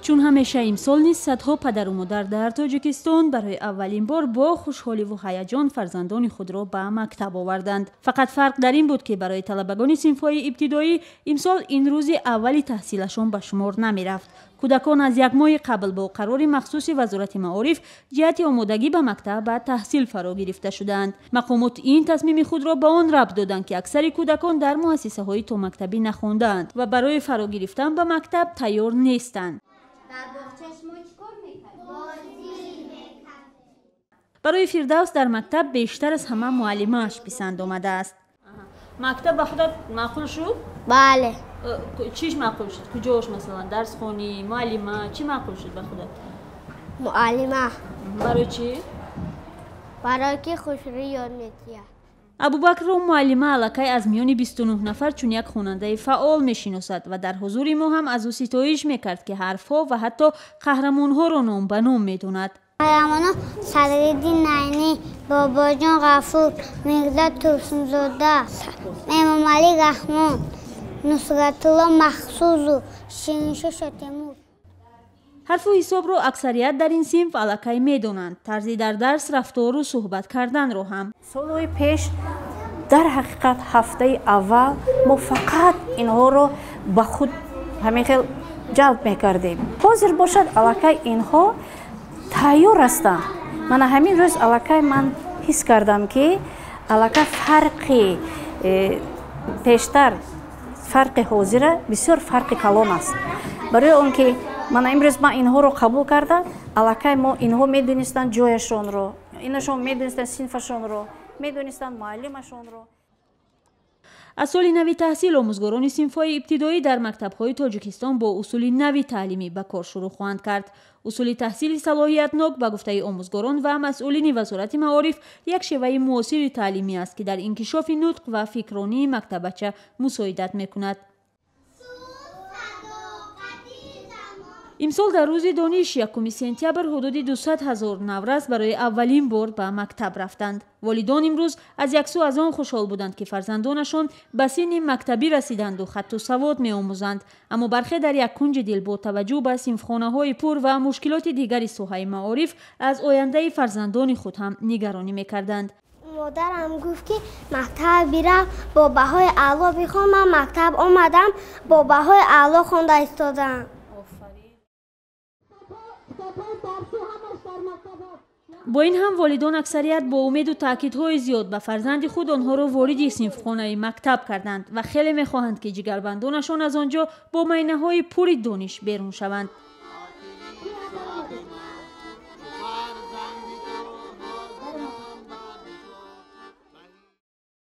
Чун ҳамеша, имсол низ садҳо падару модар дар Тоҷикистон барои аввалин бор бо хушҳоливу ҳаяҷон фарзандони худро ба мактаб оварданд. Фақат фарқ дар ин буд, ки барои талабагони синфҳои ибтидоӣ имсол ин рӯзи аввали таҳсилашон ба шумор намерафт. Кӯдакон аз як моҳи қабл бо қарори махсуси Вазорати маориф ҷиҳати омодагӣ ба мактаб ба таҳсил фаро гирифта шудаанд. Мақомот ин тасмими худро ба он рабт доданд, ки аксари кӯдакон дар муассисаҳои томактабӣ нахондаанд ва барои фаро гирифтан ба мактаб тайёр нестанд. Барои Фирдавс дар мактаб бештар аз ҳама муаллимааш писанд омадааст. Мактаб ба худат маъқул шуд? Бале. Чиш маъқул шуд? Куҷош, масалан, дарсхонӣ, муаллима, чӣ маъқул шуд ба худат? Муаллима. Барои чӣ? Барои ки хушрӯ ёд медиҳад. Абубакрро муаллима аллакай аз миёни 29 нафар чун як хонандаи фаъол мешиносад ва дар ҳузури мо ҳам аз ӯ ситоиш мекард, ки ҳарфҳо ва ҳатто қаҳрамонҳоро ном ба ном медонад. Қаҳрамонҳо: Садриддин Айнӣ, Бобоҷон Ғафур, Мирзо Турсунзода, Эмомалӣ Раҳмон, Нусратулло Махсузу, Шириншоҳ Шотемур. Ҳарфу ҳисобро аксарият дар ин синф аллакай медонанд, тарзи дар дарс рафтору суҳбат карданро ҳам. Солҳои пеш, дар ҳақиқат, ҳафтаи аввал мо фақат инҳоро ба худ ҳамин хел ҷалб мекардем. Ҳозир бошад, аллакай инҳо тайёр ҳастанд. Мана ҳамин рӯз аллакай ман ҳис кардам, ки аллакай фарқи пештар, фарқи ҳозира бисёр фарқи калон аст. Барои он ки мана имрӯз ман инҳоро қабул кардам, аллакай мо инҳо медонистанд ҷояшонро, инашон медонистанд синфашонро, медонистанд муаллимашонро. Аз соли нави таҳсил омӯзгорони синфҳои ибтидоӣ дар мактабҳои Тоҷикистон бо усули нави таълимӣ ба кор шурӯъ хоҳанд кард. Усули таҳсили салоҳиятнок, ба гуфтаи омӯзгорон ва масъулини Вазорати маориф, як шеваи муосири таълимӣ аст, ки дар инкишофи нутқ ва фикронии мактабача мусоидат мекунад. Имсол дар рӯзи дониш, 1 сентябр, ҳудуди 200 000 наврас барои аввалин бор ба мактаб рафтанд. Волидон имрӯз аз як сӯ аз он хушҳол буданд, ки фарзандонашон ба синни мактабӣ расиданду хатту савод меомӯзанд, аммо бархе дар як кунҷи дил бо таваҷҷӯҳ ба синфхонаҳои пур ва мушкилоти дигари соҳаи маориф аз ояндаи фарзандони худ ҳам нигаронӣ мекарданд. Модарам гуфт, ки мактаб бирам, бо баҳои аъло бихон. Ман мактаб омадам, бо баҳои аъло хонда истодам. Бо ин ҳам волидон аксарият бо умеду таъкидҳои зиёд ба фарзанди худ онҳоро вориди синфхонаи мактаб карданд ва хеле мехоҳанд, ки ҷигарбандонашон аз он ҷо бо майнаҳои пури дониш берун шаванд.